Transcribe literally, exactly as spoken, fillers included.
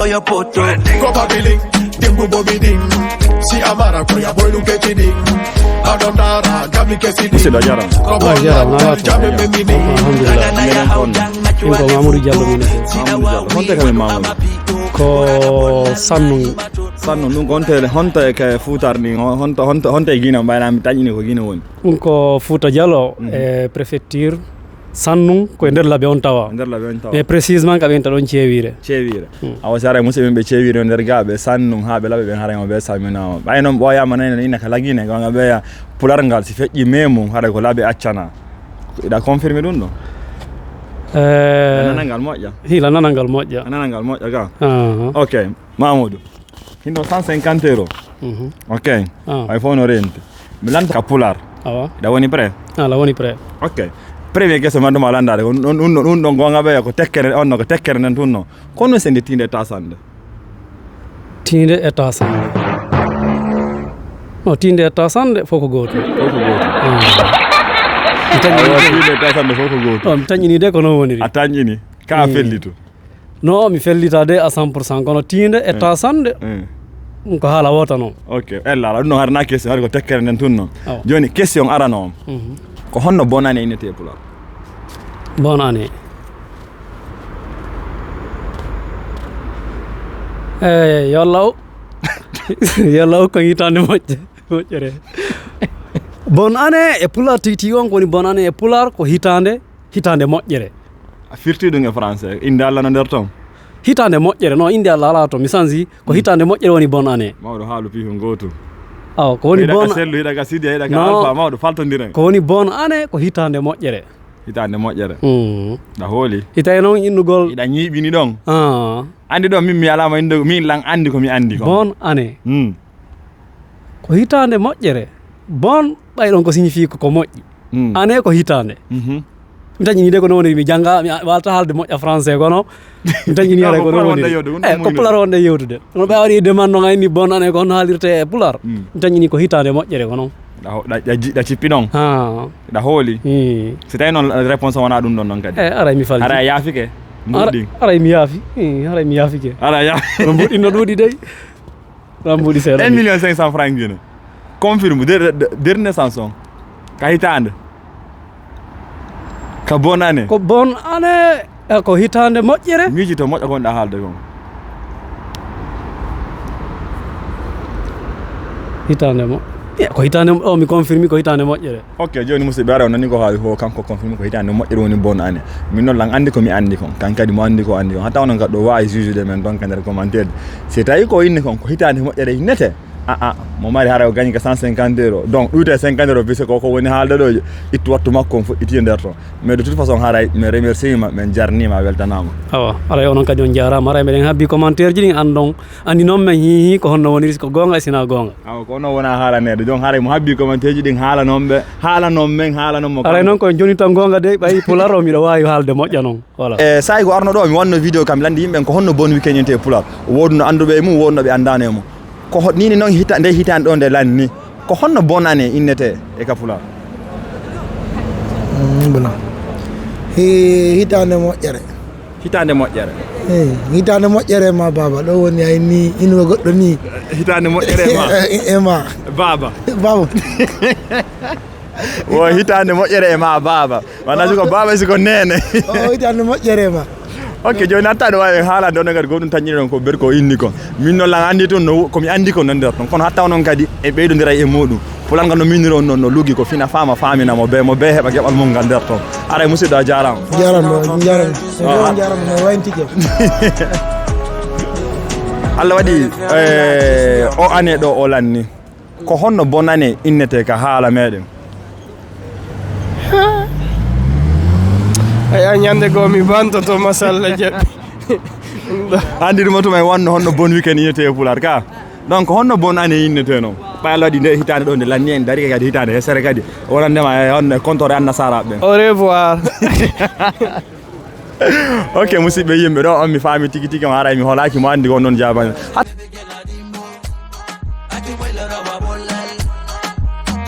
Oyo poto. Ko babili, dimbu bobi dim. Si amara ko ya boy luke chidi. Adondara, gami kesi dim. Musidɗo, a jarama. Ko a jarama, na wato. Jame memi ni. Alhamdulillah. Min ko Mamadou Diallo min. Mamadou Diallo. Honte kam e Mamadou? Ko Sannun. Sannun, ɗum ko honte, honte e ka fuutar ni, honte, honte, honte e Guinée, mbayla mi taƴini ko Guinée woni. Ɗum ko Fouta Diallo, mhm, e préfecture Sannun, ko e nder Labe on tawa. E nder Labe on tawa. Mais précisément ka ɓen ta ɗon Ceewiire. Ceewiire. Hmm. Awa si haray musidɓe men ɓe Ceewiire on nder gaaɓe Sannun haa ɓe Labe ɓen haray on ɓe salminaama. Ɓay noon ɓooyaama nayno ina ka Lagine, gonga ɓeya pular ngal si feƴƴi memu haray ko Labe accana. Iɗa confirmé ɗum ɗo? Eh, la nanal ngal moƴƴa? Hi, la nanal ngal moƴƴa. La nanal ngal moƴƴa ka? Aha. Ok. Mamoudou. Hino cent cinquante euros. Mhm. Ok. Ah. Ay fof no renti. Mi lanta ka pular. Awa. Ɗa woni prêt? Ah, la woni prêt. Ok. Premier question man ɗum a landade. On, on, on, on ɗon gonga ɓe ko tekkere, on no ko tekkere nden tun no. Kono se nde tinde tasande. Tinde e tasande. No, tinde e tasande fof ko gootum. Fof ko gootum. Ah. Mi taƴini. Awa, tinde e tasande fof ko gootum. Oh, mi taƴini de ko noon woniri. A taƴini. Ka a fellitu. No, mi fellita de à cent pour cent, kono tiinde e tasande, ɗum ko haala woota noon. Ok, ella, ala, ɗum noon haɗa na question, haɗa ko tekkere nden tun noon. Awa. Jooni, question arano on. Mhm. Ko honno bonne année innete e Pulaar? Bonne année. Eh, yo Allah o-, yo Allah okku en hitaande moƴƴe, moƴƴere. Bonne année e Pulaar tigi tigi on ko woni bonne année e Pulaar ko hitaande, hitaande moƴƴere. A firti ɗum e français, innde Allah no nder ton? Hitaande moƴƴere, non, innde Allah alaa ton. Mi sanji, ko hitaande moƴƴere woni bonne année. Mawɗo haalu piihu ngootu. Awa, ko woni bonne, hiɗa ka sellu, hiɗa ka sidi, hiɗa ka alpha, mawɗo faltondiren. Ko woni bonne année, ko hitaande moƴƴere. Hitaande moƴƴere. Mm. Ɗa hooli? Hitaande noon innugol. Hiɗa ñiiɓini ɗon. Ah. Anndi ɗon, min mi alaama innde, min lan anndi ko mi anndi kon. Bonne année. Mm. Ko hitaande moƴƴere. Bonne, ɓay ɗon ko signifie ko, ko moƴƴi. Mm. Année ko hitaande. Mhm. Mi taƴini de ko noon woni mi jannga, mi a-, waalata haalde moƴƴa français kono. Mi taƴini haray ko noon woni. Eh, ko pular wonde yewtude. Kono ɓe waɗi demande noon ayni bonne année ko honno haalirte e pular. Mm. Mi taƴini ko hitaande moƴƴere ko noon. Ɗa ho-, ɗa, ɗa ji-, ɗa cippi ɗon? Ha. Ɗa hooli? Hmm. Si tawi noon réponse wona ɗum ɗon noon kadi? Eh, aray mi falti. Aray a yaafike? Ara-, mbuɗɗi. Aray mi yaafi. Hmm, aray mi yaafike. Aray a yaafi. No mbuɗɗi no ɗuuɗi dey. Rambuɗi seeɗa. Un million cinq cent francs Guinée. Confirme, der-, der-, der naissance on. Ka hitaande. Ka bonne année. Ko bonne année, e ko hitaande moƴƴere. Miiji to moƴƴa kon ɗa haalde kon. Hitaande mo-, e ko hitaande mo-, o mi confirme ko hitaande moƴƴere. Ok, jooni musidɓe, ara on nani ko haali ko kanko confirme ko hitaande moƴƴere woni bonne année. Min noon lan anndi ko mi anndi kon. Kan kadi mo anndi ko anndi kon. Hatta onon kadi ɗo waawi juge de men ɗon ka nder commentaire. Si tawi ko inni kon ko hitaande moƴƴere innete. Ah, ah, mo mari haray o gañi ka cent cinquante euros. Donc, ɗuyte cinquante euros, puisque ko, ko woni haalde ɗo, ittu wattu makko on fuɗɗiti e nder ton. Mais de toute façon, haray, mi remercie ma, min jarnima, weltanama. Awa, haray onon kadi on jaarama. Haray meɗen habbi commentaire ji ɗin, anndon, anndi noon men hi, hi, ko honno woniri, si ko goonga e si na goonga. Awa, ko onon wona haalaneede. Donc, haray mo habbi commentaire ji ɗin, haala noon ɓe, haala noon men, haala noon mo. Haray kanko. Noon ko en joni tan goonga de, ɓay pular o miɗo waawi haalde moƴƴa noon. Voilà. E saa'i ko arno ɗo, mi wanno vidéo kam, landi yimɓe ko honno bon weekend innete e pular. Wooduno annduɓe e mum, wooduno ɓe anndaano e mum. Ko ho-, ni, ni noon hita-, nde hitaande ɗo nde lanni. Ko honno bonne année innete e ka pular? Mm, bula. Hi-, hitaande moƴƴere. Hitaande moƴƴere. Eh, hitaande moƴƴere ma baaba. Ɗo woni ay ni, ino goɗɗo ni. Hitaande moƴƴere ma. E, e ma. Baaba. Baaba. Wo hitaande moƴƴere e ma baaba. Wona siko baaba, siko neene. O hitaande moƴƴere ma. Ok, jooni hatta ɗo waawi haalande on kadi ko ɗum taƴƴiri ɗon ko ber ko inni kon. Min noon lan anndi tun no, ko mi anndi kon no nder ton. Kono hatta onon kadi e ɓeydondiray e muɗum. Pular ngal no minniri on noon, no luggi ko fina faama faamina mo bee, mo bee heɓa geɓal mum ngal nder ton. Aray musidɗo a jaaraama. Jaaraama, jaaraama. Ah. Jaaraama, no waynti ke. Allah waɗi, eh, o année ɗo o lanni. Ko honno bonne année innete ka haala meɗen? Aya, ñande goo mi bantoto, masalla jaɓi. Anndi ɗum tuma e wanno honno bon weekend innete e pular ka. Donc, honno bonne année innete noon? Ɓay Allah waɗi nde hitaande ɗo nde lanni en dari kadi hitaande hesere kadi. Wonandema e honno e compteur annasara ɓen. Au revoir. Ok, musidɓe yimɓe, ɗo on mi faami tigi tigi, on haray mi holaaki mo anndi ko on ɗon jaabani. Hat-